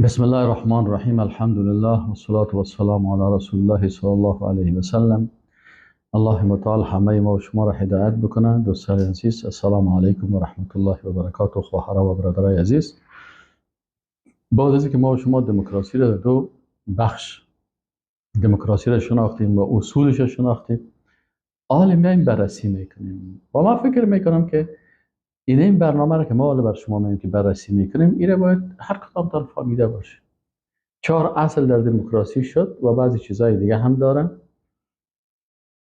بسم الله الرحمن الرحیم. الحمد لله و الصلاة و السلام علی رسول الله صلی الله علیه و سلم. الله متعال همه ما و شما را هدایت بکنه. دوستان عزیز، السلام علیکم و رحمت الله و برکاته. خواهرها و برادرای عزیز، بعد از اینکه ما و شما دموکراسی را در دو بخش دموکراسی را شناختیم و اصولش را شناختیم، حالا میایم بررسی میکنیم و ما فکر میکنم که این برنامه را که ما حالا بر شما میگیم که بررسی میکنیم، ایره باید هر کدام تان فهمیده باشه. 4 اصل در دموکراسی شد و بعضی چیزهای دیگه هم دارن.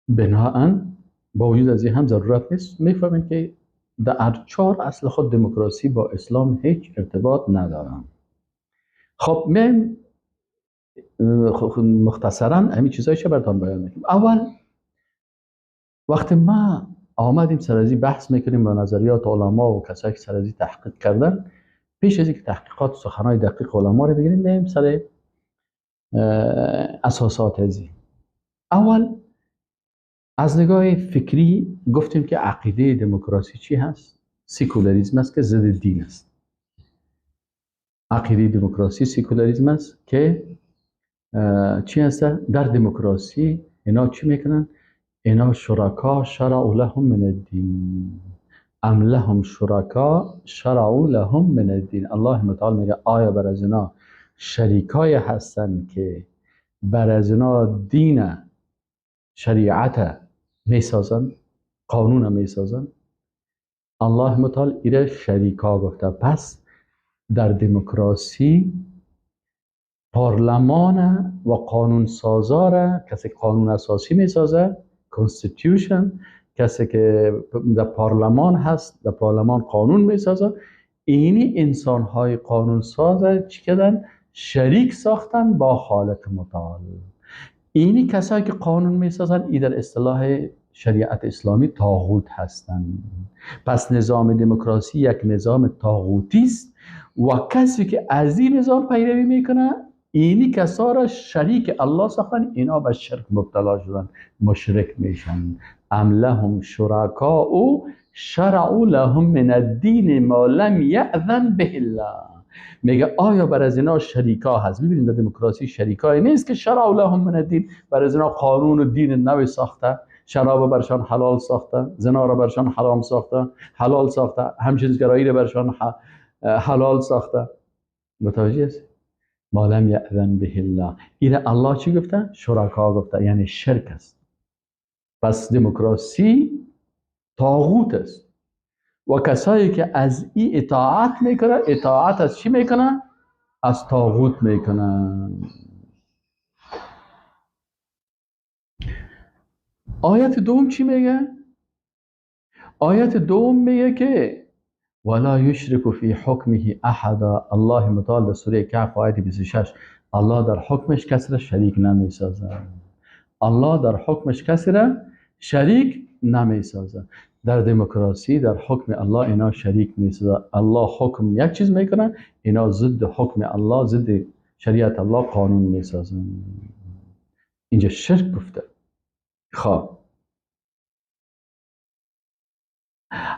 بناهن با وجود از این هم ضرورت نیست. میفهمیم که در 4 اصل خود دموکراسی با اسلام هیچ ارتباط ندارن. خب میایم مختصرا همین چیزایش براتون بیان میکنیم. اول وقتی ما آمدیم سر از این بحث میکنیم با نظریات علما و کسایی که سر از این تحقیق کردن، پیش از اینکه تحقیقات سخنهای دقیق علما رو بگیریم، میایم سر اساسات از این. اول از نگاه فکری گفتیم که عقیده دموکراسی چی هست؟ سیکولاریسم است که ضد دین است. عقیده دموکراسی سیکولاریسم است که چی هست؟ در دموکراسی اینا چی میکنن؟ اینا شرکا شرعوا لهم من الدین، ام لهم شرکا شرعوا لهم من الدین. الله متعال میگه آیا بر از اینا شریکای هستن که بر از اینا دین شریعت میسازن، قانون میسازن؟ الله متعال ایره شریکا گفته. پس در دموکراسی پارلمان و قانون سازاره، کسی که قانون اساسی میسازه، constitution، کسی که در پارلمان هست، در پارلمان قانون میسازه، اینی انسان های قانون ساز چی کردن؟ شریک ساختن با خالق متعال. اینی کسایی که قانون میسازن ای در اصطلاح شریعت اسلامی طاغوت هستند. پس نظام دموکراسی یک نظام طاغوتی است و کسی که از این نظام پیروی میکنه، اینی کسا را شریک الله ساختن، اینا به شرک مبتلا شدن، مشرک میشن. ام لهم شرکاء شرعوا لهم من الدین ما لم یأذن به الله. میگه آیا بر از اینا شریکا هست؟ ببینید در دموکراسی شریکایی نیست که شرعوا لهم من الدین، بر از اینا قانون و دین نو ساخته، شراب برشان حلال ساخته، زنا را برشان حرام ساخته، حلال ساخته، همجنسگرایی را برشان حلال ساخته. متوجه است؟ ما لم یأذن به الله. این الله چی گفته؟ شرکا گفته، یعنی شرک است. پس دموکراسی طاغوت است و کسایی که از این اطاعت میکنه، اطاعت از چی میکنه؟ از طاغوت میکنه. آیت دوم چی میگه؟ آیت دوم میگه که ولا یشرک فی حکمه احدا. الله متعال در سوره کهف آیت 26، الله در حکمش کسی را شریک نمیسازه. الله در حکمش کسی را شریک نمیسازه. در دموکراسی در حکم الله اینا شریک میسازه. الله حکم یک چیز میکنه، اینا ضد حکم الله، ضد شریعت الله قانون میسازن. اینجا شرک گفته. خب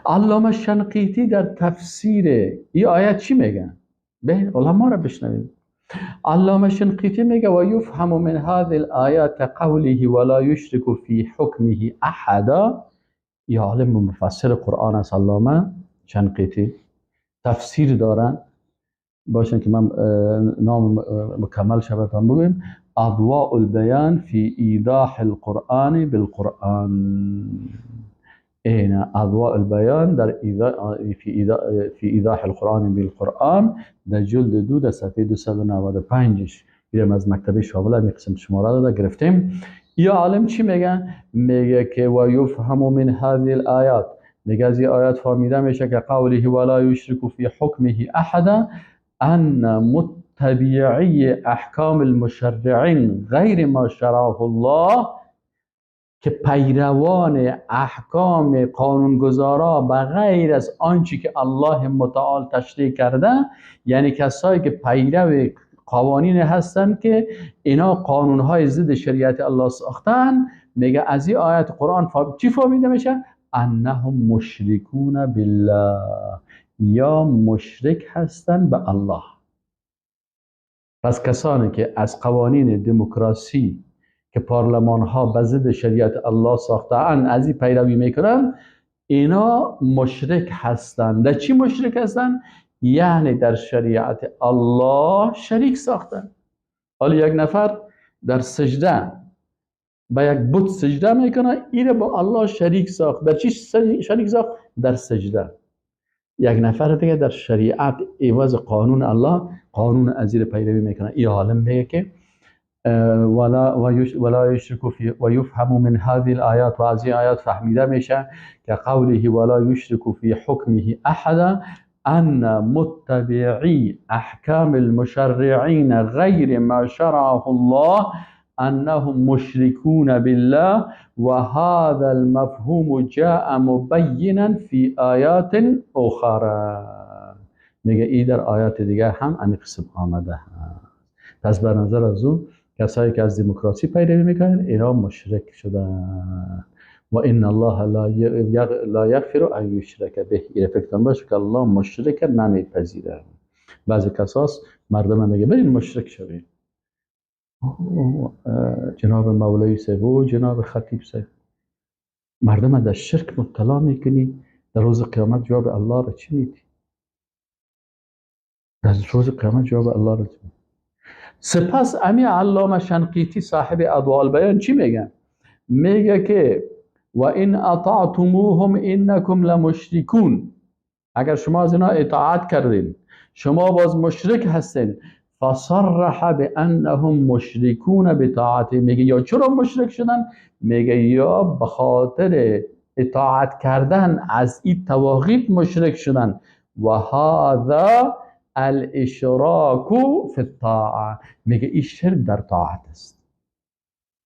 علامه شنقیطی در تفسیر این آیت چی میگن؟ به علما را بشنویم. علامه شنقیطی میگه و یفهم من هذه الآیات قوله ولا یشرک فی حکمه احدا. یا عالم مفسر قرآن است علامه شنقیطی، تفسیر دارن باشن که من نام مکمل شبتان بگویم. اضواء البیان فی ایضاح القرآن بالقرآن. این اضواء البیان در فی ایضاح القرآن بالقرآن در جلد 2 در صفحه 295 اینم از مکتبه شاوله می قسم شماره داده گرفتیم. یا عالم چی میگه؟ میگه که و یفهم من هذه الآیات، میگه از این آیات فهمیده میشه که قوله ولا یشرک فی حکمه احدا ان متبعی احکام المشرعین غیر ما شرعه الله، که پیروان احکام قانونگذارا به غیر از آنچه که الله متعال تشریع کرده، یعنی کسایی که پیرو قوانین هستند که اینا قانونهای ضد شریعت الله ساختن، میگه از این آیت قرآن چی فهمیده میشه؟ انهم مشرکون بالله، یا مشرک هستن به الله. پس کسانی که از قوانین دموکراسی که پارلمان ها به ضد شریعت الله ساخته اند از این پیروی میکنن، اینا مشرک هستند. در چی مشرک هستند؟ یعنی در شریعت الله شریک ساختن. حالا یک نفر در سجده با یک بت سجده میکنه، اینه با الله شریک ساخت. در چی شریک ساخت؟ در سجده. یک نفر دیگه در شریعت عوض قانون الله، قانون از این پیروی میکنه. این عالم میگه که ولا یشرک فی و یفهم من هذه الآیات، و از این آیات فهمیده میشه که قوله ولا یشرک فی حکمه احدا ان متبعی احکام المشرعین غیر ما شرعه الله انهم مشركون بالله وهذا المفهوم جاء مبینا فی آیات اخرى. میگه ای در آیات دیگه هم همین قسم آمده هست. پس بر نظر از اون کسایی که از دموکراسی پیروی میکنن اینا مشرک شدن. و ان الله لا یغفر ان یشرک به. این فکرتون باشه که الله مشرک نمیپذیره. بعضی کساس مردم میگه برین مشرک شوین. جناب مولوی صاحب و جناب خطیب صاحب، مردم در شرک مبتلا میکنی، در روز قیامت جواب الله را چی میدی؟ در روز قیامت جواب الله را چی میدی؟ سپس امی علامه شنقیطی صاحب اضواء البیان چی میگه؟ میگه که و ان اطعتموهم انکم لمشرکون. اگر شما از اینا اطاعت کردین شما باز مشرک هستین. فصرح بانهم مشرکون بطاعته. میگه یا چرا مشرک شدن؟ میگه یا به خاطر اطاعت کردن از این طواغیت مشرک شدن. و هذا الاشراک فی الطاعه. میگه این شرک در طاعت است.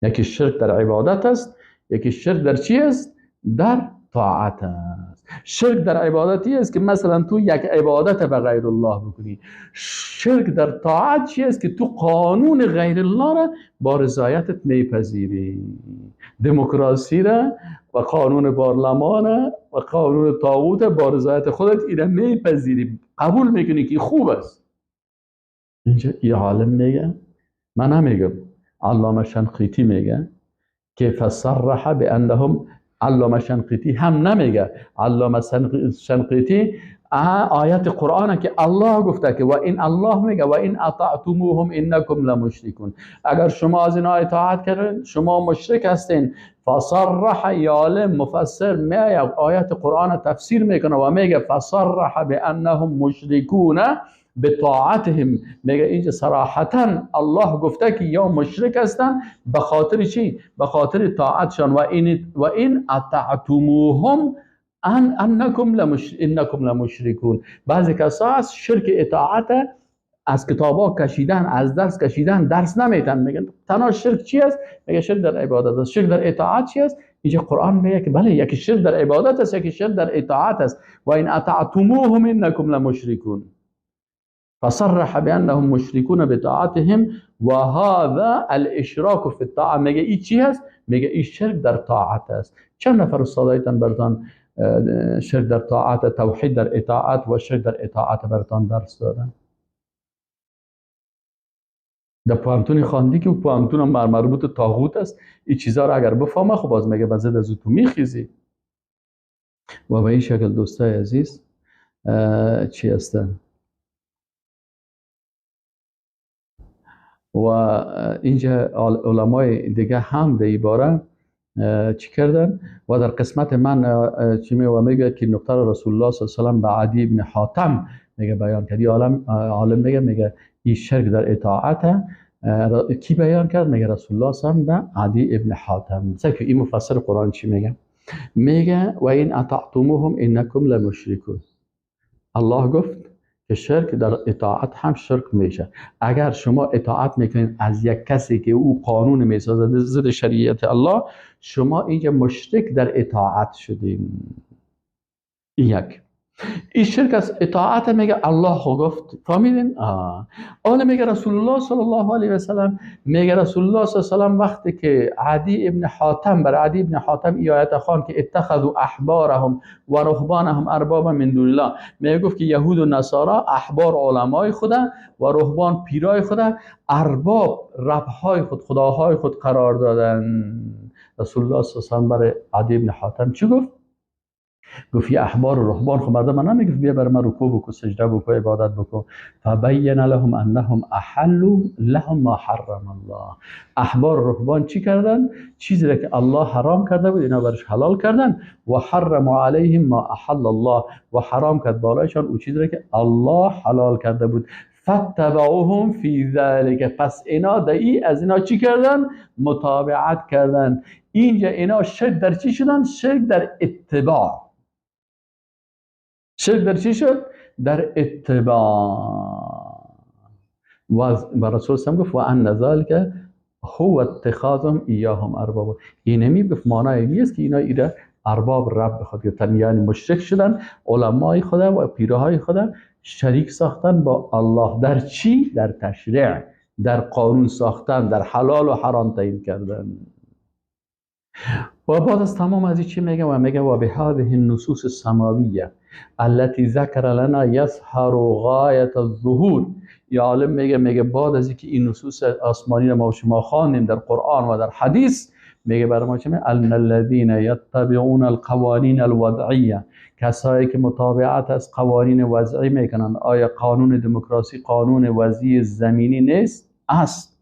یکی شرک در عبادت است، یکی شرک در چی است؟ در طاعت است. شرک در عبادتی است که مثلا تو یک عبادت به غیر الله بکنی. شرک در طاعت چی است؟ که تو قانون غیر الله را با رضایتت میپذیری. دموکراسی را و قانون پارلمان و قانون طاغوت با رضایت خودت اینا میپذیری، قبول میکنی که خوب است. اینجا یه عالم میگه، من نمیگم، علامه شنقیطی میگه که فصرح بانهم. علامه شنقیطی هم نمیگه، علامه شنقیطی آیت قرآن که الله گفته که و این الله میگه و این اطعتموهم انکم لمشرکون. اگر شما از اینا اطاعت کردین شما مشرک هستین. فصرح، عالم مفسر میگه آیت قرآن تفسیر میکنه و میگه فصرح بانهم مشرکون بطاعتهم. میگه اینجا صراحتا الله گفته که یا مشرک هستن به خاطر چی؟ به خاطر طاعتشان. و این اطعتموهم انکم لمشرکون. بعضی کسا از شرک اطاعت از کتابا کشیدن، از درس کشیدن، درس نمیتن. میگن تنها شرک چی است؟ میگه شرک در عبادت است. شرک در اطاعت چی است؟ اینجا قرآن میگه که بله، یکی شرک در عبادت است، یکی شرک در اطاعت است. و این اطعتموهم انکم لمشرکون. فصرح بانهم مشرکون بطاعتهم وهذا الاشراک فی الطاعه. میگه این چی هست؟ میگه این شرک در طاعت است. چند نفر استادایتان برتان شرک در طاعت، توحید در اطاعت و شرک در اطاعت برتان درس دادن؟ در پوانتون خواندی که پوانتون هم مربوط طاغوت است. این چیزا رو اگر بفهمه خب باز میگه بزد از تو میخیزی. و به این شکل دوستای عزیز چی هستن؟ و اینجا علمای دیگه هم در این باره چی کردن؟ و در قسمت من چی میگه که نقطه رسول الله صلی الله علیه و سلم به عدی ابن حاتم میگه بیان کرد. عالم میگه این شرک در اطاعت کی بیان کرد؟ میگه رسول الله صلی الله علیه و سلم به عدی ابن حاتم. که این مفسر قرآن چی میگه؟ میگه و این اطعتموهم انکم لمشرکون. الله گفت که شرک در اطاعت هم شرک میشه. اگر شما اطاعت میکنید از یک کسی که او قانون میسازد ضد شریعت الله، شما اینجا مشرک در اطاعت شدین. یک. این شرک از اطاعت میگه الله گفت، فهمیدین؟ آن میگه رسول الله صلی الله علیه و سلم، میگه رسول الله صلی الله علیه و سلم وقتی که عدی ابن حاتم بر عدی ابن حاتم ای آیت خوان که اتخذوا احبارهم و رهبانهم اربابا من دون الله، میگه گفت که یهود و نصارا احبار علمای خدا و رهبان پیرای خدا ارباب ربهای خود خداهای خود قرار دادن. رسول الله صلی الله علیه و سلم برای عدی ابن حاتم چی گفت؟ گفت یه احبار و رهبان خب مردم من نمیگفت بیا بر من رکوع بکن، سجده بکن، عبادت بکن. فبین لهم انهم احلوا لهم ما حرم الله. احبار و رهبان چی کردن؟ چیزی را که الله حرام کرده بود اینا برش حلال کردن. و حرم علیهم ما احل الله، و حرام کرد بالایشان او چیزی را که الله حلال کرده بود. فتبعوهم فی ذلک، پس اینا دعی از اینا چی کردن؟ متابعت کردن. اینجا اینا شرک در چی شدن؟ شرک در اتباع. شرک در چی شد؟ در اتباع. و رسول سم گفت و ان ذلک هو اتخاذهم ایاهم اربابا. اینمی گفت معنای نیست که اینا ایره ارباب رب خود گرفتن، یعنی مشرک شدن، علمای خدا و پیرهای خدا شریک ساختن با الله در چی؟ در تشریع، در قانون ساختن، در حلال و حرام تعیین کردن. و بعد از تمام از چی میگه؟ و میگه و بهذه النصوص السماویه التي ذکر لنا یظهر غایت الظهور. یا عالم میگه بعد از اینکه این نصوص آسمانی رو ما شما خواندیم در قرآن و در حدیث، میگه برای ما چه میگه؟ ان الذين يتبعون القوانین الوضعیه، کسایی که متابعت از قوانین وضعی میکنن. آیا قانون دموکراسی قانون وضعی زمینی نیست؟ است.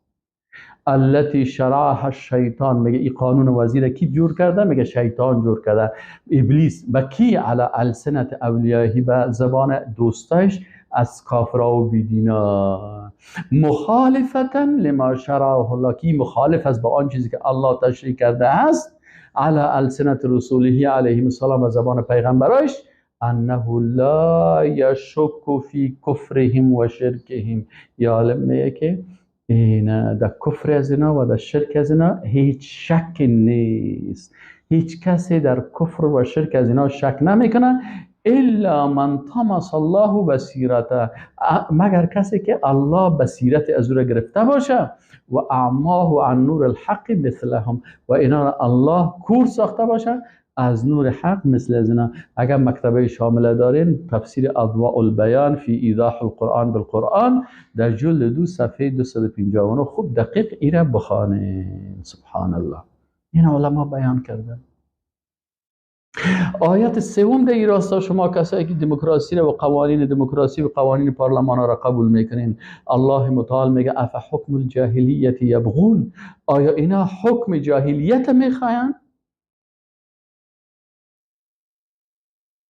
التي شرعها الشیطان، میگه این قانون وضعی کی جور کرده؟ میگه شیطان جور کرده، ابلیس. با کی؟ علی السنت اولیاهی، به زبان دوستایش از کافرا و بیدینا. مخالفتا لما شرعه الله، کی مخالف است با آن چیزی که الله تشریع کرده است. علی السنت رسوله علیه السلام، و زبان پیغمبرش. انه لا یشک فی کفرهم و شرکهم. یا عالم میگه که این در کفر از اینا و در شرک از اینا هیچ شک نیست. هیچ کسی در کفر و شرک از اینا شک نمیکنه الا من طمس الله بصیرته، مگر کسی که الله بصیرت از او را گرفته باشه. و اعماه عن نور الحق مثلهم، و اینا الله کور ساخته باشه از نور حق مثل از اینا. اگر مکتبه شامله دارین تفسیر اضواء البیان فی ایضاح القرآن بالقرآن در جلد 2 صفحه 259 خوب دقیق ایره بخوانین. سبحان الله، این علما بیان کردن. آیت سوم در این راستا، شما کسایی که دموکراسی و قوانین دموکراسی و قوانین پارلمان را قبول میکنین، الله متعال میگه اف حکم الجاهلیت یبغون، آیا اینا حکم جاهلیت میخواین؟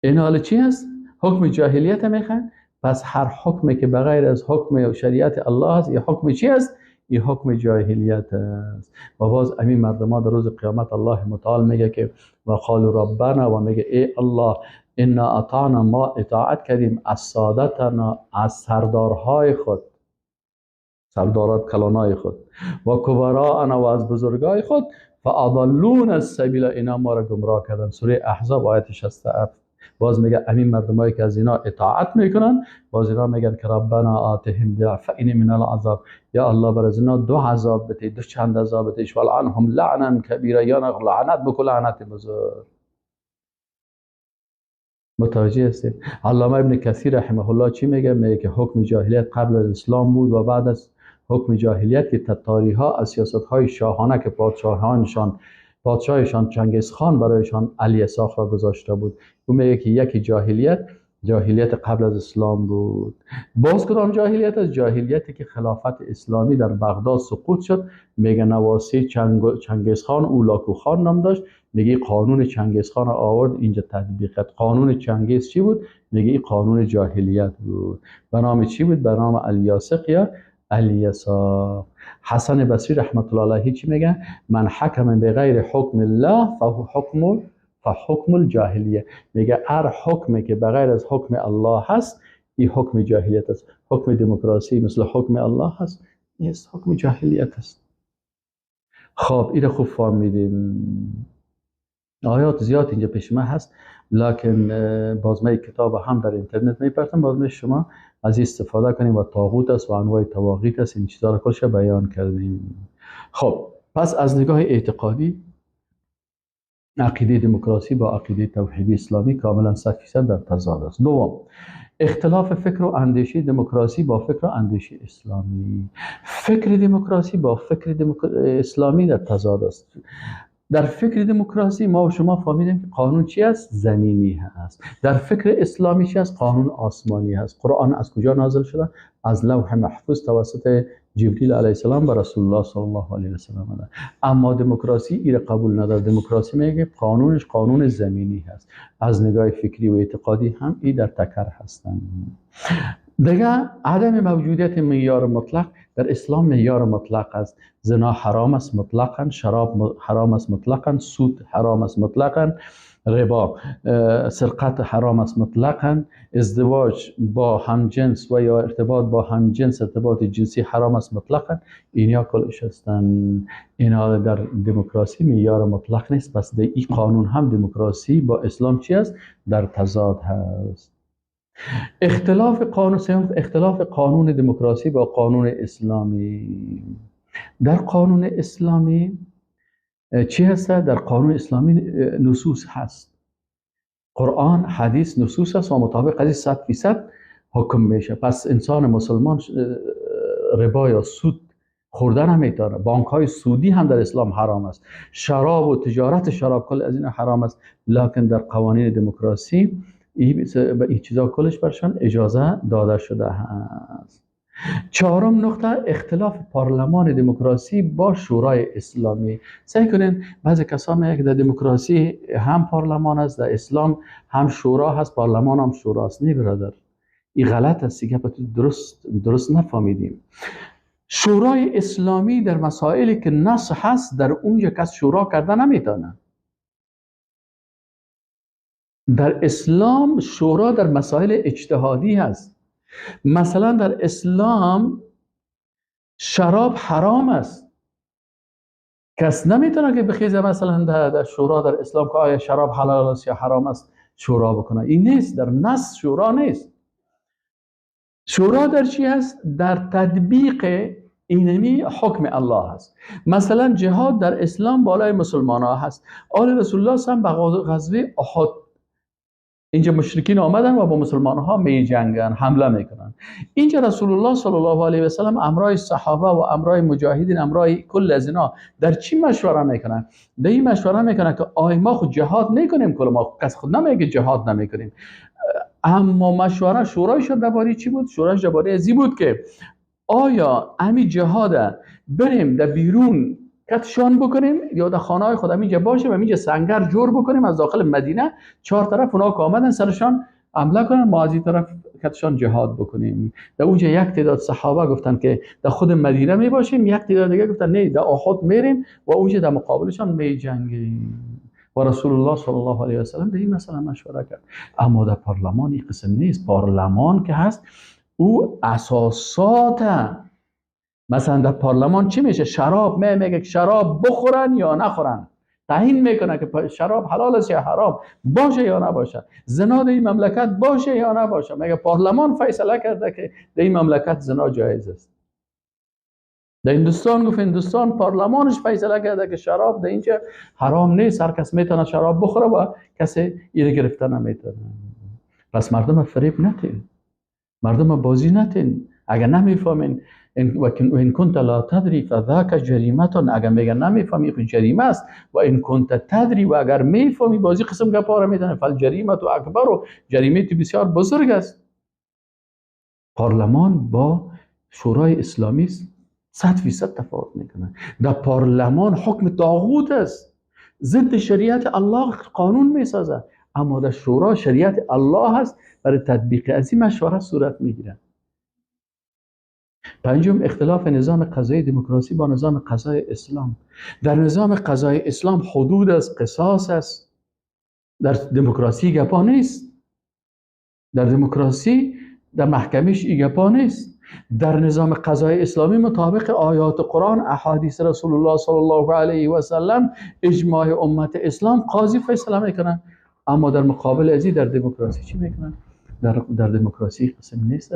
اینا حالا چی هست؟ حکم جاهلیت میخواین؟ پس هر حکمی که بغیر از حکم شریعت الله است، این حکم چی است؟ این حکم جاهلیت است. و باز امین مردم در روز قیامت الله متعال میگه که و قالوا ربنا، و میگه ای الله انا اطعنا، ما اطاعت کردیم از سادتنا، از سردارهای خود، سردارات کلانای خود، و کبراءنا، و از بزرگای خود، فاضلون السبیل، اینا ما را گمراه کردن. سوره احزاب آیت 67. باز میگه امین مردمایی که از اینا اطاعت میکنن، باز اینا میگن که ربنا آتهم ضعفین من العذاب، یا الله بر از اینا دو عذاب بده، دو چند عذاب بده، ولعنهم لعنا کبیرا، یا لعنت بکن لعنت بزرگ. متوجه هستیم؟ علامه ابن کثیر رحمه الله چی میگه؟ میگه که حکم جاهلیت قبل از اسلام بود و بعد از حکم جاهلیت که تتاری ها از سیاست های شاهانه که پادشاهشان چنگیز خان برایشان الیساخ را گذاشته بود. او میگه که یکی جاهلیت قبل از اسلام بود. باز کدام جاهلیت است؟ جاهلیتی که خلافت اسلامی در بغداد سقوط شد. میگه نواسی چنگیز خان اولاکو خان نام داشت. میگه قانون چنگیز خان را آورد اینجا تطبیق کرد. قانون چنگیز چی بود؟ میگه قانون جاهلیت بود. به نام چی بود؟ به نام الیاسق یا الیساق. حسن بصری رحمت الله علیه چی میگه؟ من حکم بغیر حکم الله فهو حکم الجاهلیه. میگه هر حکمی که بغیر از حکم الله هست، این حکم جاهلیت است. حکم دموکراسی مثل حکم الله هست نیست، حکم جاهلیت است. خب این خوب فهمیدیم. آیات زیاد اینجا پیش من هست، لکن باز من کتاب هم در اینترنت میپرتم، باز من شما از استفاده کنیم و طاغوت است و انواع طواغیت است، این چیزا رو کلش بیان کردیم. خب پس از نگاه اعتقادی عقیده دموکراسی با عقیده توحیدی اسلامی کاملا 100% در تضاد است. دوم، اختلاف فکر و اندیشه دموکراسی با فکر و اندیشه اسلامی. فکر دموکراسی با فکر اسلامی در تضاد است. در فکر دموکراسی ما و شما فهمیدیم که قانون چی است؟ زمینی هست. در فکر اسلامی چی است؟ قانون آسمانی هست. قرآن از کجا نازل شده؟ از لوح محفوظ توسط جبریل علیه السلام به رسول الله صلی الله علیه و سلم. اما دموکراسی ایره قبول نداره. دموکراسی میگه قانونش قانون زمینی هست. از نگاه فکری و اعتقادی هم ای در تکر هستند. دیگه عدم موجودیت معیار مطلق. در اسلام معیار مطلق است. زنا حرام است مطلقا، شراب حرام است مطلقا، سود حرام است مطلقا، ربا سرقت حرام است مطلقا، ازدواج با همجنس و یا ارتباط با همجنس، ارتباط جنسی حرام است مطلقا. اینا کلش هستند. اینا در دموکراسی معیار مطلق نیست. پس در این قانون هم دموکراسی با اسلام چی است؟ در تضاد هست. اختلاف قانون سوم، اختلاف قانون دموکراسی با قانون اسلامی. در قانون اسلامی چی هست؟ در قانون اسلامی نصوص هست. قرآن، حدیث نصوص هست و مطابق از 100% حکم میشه. پس انسان مسلمان ربا یا سود خوردن هم میتونه. بانک های سودی هم در اسلام حرام است. شراب و تجارت شراب کل از این حرام است. لکن در قوانین دموکراسی این چیزا کلش برشان اجازه داده شده هست. چهارم نقطه، اختلاف پارلمان دموکراسی با شورای اسلامی. سعی کنین بعضی کسا میگه که در دموکراسی هم پارلمان است، در اسلام هم شورا هست، پارلمان هم شورا است. نه برادر، این غلط است. گپ درست نفهمیدیم. شورای اسلامی در مسائلی که نص هست در اونجا کس شورا کرده نمیتونه. در اسلام شورا در مسائل اجتهادی هست. مثلا در اسلام شراب حرام است. کس نمیتونه که بخیزه مثلا در شورا در اسلام که آیا شراب حلال است یا حرام است شورا بکنه. این نیست، در نص شورا نیست. شورا در چی هست؟ در تطبیق اینمی حکم الله هست. مثلا جهاد در اسلام بالای مسلمان ها هست. آل رسول الله هم به غزوه احد اینجا مشرکین آمدن و با مسلمان ها می جنگن، حمله میکنن. اینجا رسول الله صلی الله علیه و سلم امرای صحابه و امرای مجاهدین، امرای کل از اینا در چی مشوره میکنن؟ در این مشوره میکنن که آی ما خود جهاد میکنیم، کل ما کس خود نمیگه جهاد نمیکنیم. اما مشوره شورایش درباره چی بود؟ شورایش درباره ازی بود که آیا امی جهاد بریم در بیرون کتشان بکنیم یا در خانه های خود اینجا باشیم و اینجا سنگر جور بکنیم از داخل مدینه، چهار طرف اونا که آمدن سرشان حمله کنن، ما از این طرف کتشان جهاد بکنیم. در اونجا یک تعداد صحابه گفتن که در خود مدینه می باشیم، یک تعداد دیگه گفتن نه در احد میریم و اونجا در مقابلشان می جنگیم. و رسول الله صلی الله علیه و سلم در این مسئله مشوره کرد. اما در پارلمان این قسم نیست. پارلمان که هست او اساسات، مثلا در پارلمان چی میشه؟ شراب میگه که شراب بخورن یا نخورن، تعیین میکنه که شراب حلال است یا حرام، باشه یا نباشه، زنا در این مملکت باشه یا نباشه. میگه پارلمان فیصله کرده که در این مملکت زنا جایز است. در هندوستان گفت هندوستان پارلمانش فیصله کرده که شراب در اینجا حرام نیست، هر کس میتونه شراب بخوره و کسی ایره گرفته نمیتونه. پس مردم فریب نتین، مردم بازی نتین. اگر نمیفهمین و ان كنت لا تدری فذاک جریمه، اگر میگن نمیفهمی خو جریمه است، و ان كنت تدری و اگر میفهمی بازی قسم گپا را میزنه، فالجریمه تو اکبر و جریمه تو بسیار بزرگ است. پارلمان با شورای اسلامی 100% تفاوت میکنه. در پارلمان حکم طاغوت است، ضد شریعت الله قانون میسازه، اما در شورا شریعت الله هست، برای تطبیق از این مشوره صورت میگیره. پنجم، اختلاف نظام قضایی دموکراسی با نظام قضای اسلام. در نظام قضای اسلام حدود است، قصاص است. در دموکراسی گپا نیست. در دموکراسی در محکمش ای گپا نیست. در نظام قضای اسلامی مطابق آیات قرآن، احادیث رسول الله صلی الله علیه و سلم، اجماع امت اسلام قاضی فیصله میکنن. اما در مقابل ازی در دموکراسی چی میکنن؟ در دموکراسی قسم نیست.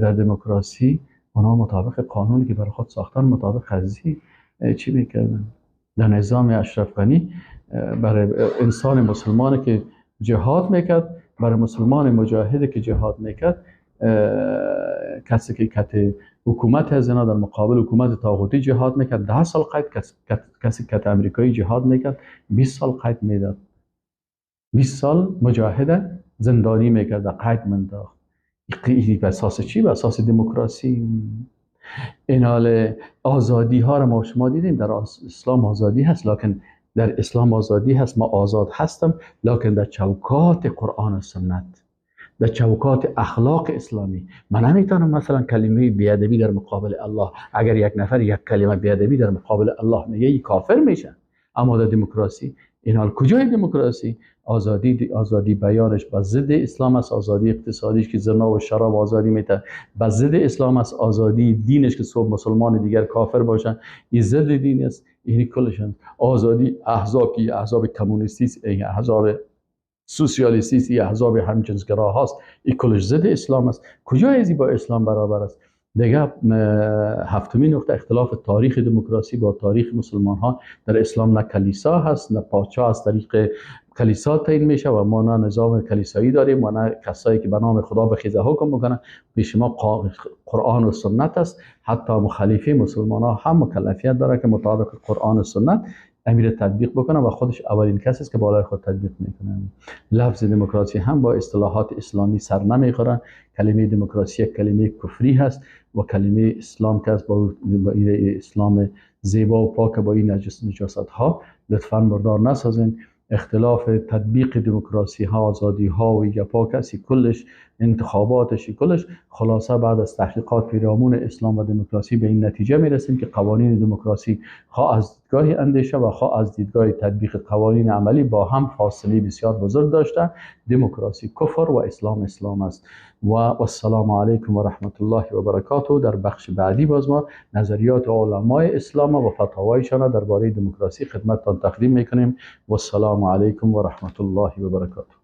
در دموکراسی اونا مطابق قانونی که برای خود ساختن مطابق قضیه چی میکردن؟ در نظام اشرف غنی برای انسان مسلمان که جهاد میکرد، برای مسلمان مجاهد که جهاد میکرد، کسی که کت حکومت از اینا در مقابل حکومت طاغوتی جهاد میکرد 10 سال قید، کسی که کت امریکایی جهاد میکرد 20 سال قید میداد، 20 سال مجاهد زندانی میکرد، قید منداخت. این به اساس چی؟ به اساس دموکراسی. این حال آزادی ها رو ما شما دیدیم در اسلام آزادی هست، لکن در اسلام آزادی هست، ما آزاد هستم، لکن در چوکات قرآن و سنت، در چوکات اخلاق اسلامی من نمیتونم مثلا کلمه بیادبی در مقابل الله، اگر یک نفر یک کلمه بیادبی در مقابل الله میگه ای کافر میشه. اما در دموکراسی این حال کجای دموکراسی؟ آزادی بیانش با ضد اسلام است، آزادی اقتصادیش که زنا و شراب آزادی میده با ضد اسلام است، آزادی دینش که صبح مسلمان دیگر کافر باشن این ضد دین است، این کلشن. آزادی احزاب که احزاب کمونیستی است، این احزاب سوسیالیستی است، این احزاب همجنسگرا هاست، این کلش ضد اسلام است. کجای ازی با اسلام برابر است؟ دیگه هفتمین نقطه، اختلاف تاریخ دموکراسی با تاریخ مسلمان ها. در اسلام نه کلیسا هست نه پادشاه از طریق کلیسا تعیین میشه و ما نه نظام کلیسایی داریم و نه کسایی که به نام خدا به خیزه حکم میکنن. پیش ما قرآن و سنت است. حتی مخالفی مسلمان ها هم مکلفیت داره که مطابق قرآن و سنت امیر تطبیق بکنه و خودش اولین کسی است که بالای خود تطبیق میکنه. لفظ دموکراسی هم با اصطلاحات اسلامی سر نمیخوره. کلمه دموکراسی یک کلمه کفری هست و کلمه اسلام که است با اسلام زیبا و پاک با این نجاست ها لطفاً مردار نسازین. اختلاف تطبیق دموکراسی ها، آزادی ها و گپا کسی کلش، انتخاباتش کلش، خلاصه بعد از تحقیقات پیرامون اسلام و دموکراسی به این نتیجه میرسیم که قوانین دموکراسی خواه از دیدگاه اندیشه و خواه از دیدگاه تطبیق قوانین عملی با هم فاصله بسیار بزرگ داشته. دموکراسی کفر و اسلام اسلام است. و السلام علیکم و رحمت الله و برکاته. در بخش بعدی باز ما نظریات علمای اسلام و فتاوایشان درباره دموکراسی خدمتتان تقدیم میکنیم. و السلام علیکم و رحمت الله و برکاته.